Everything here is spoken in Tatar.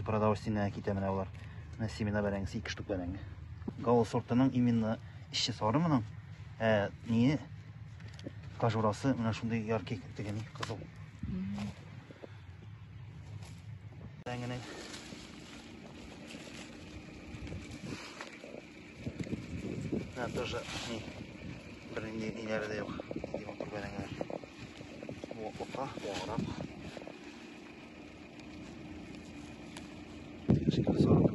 Продовольственная китә менә болар. Менә семена бәрәңгесе, 2 штук бәрәңге. Гала сортының именно эче сары моның. Ә не кожурасы менә шундый яркий теге ни, кызыл. Бәрәңгенең Менә тоже ни бер нинди ниләре дә юк. Нинди матур бәрәңгеләр. Ваклыкка, ваграк. Шикелле сары.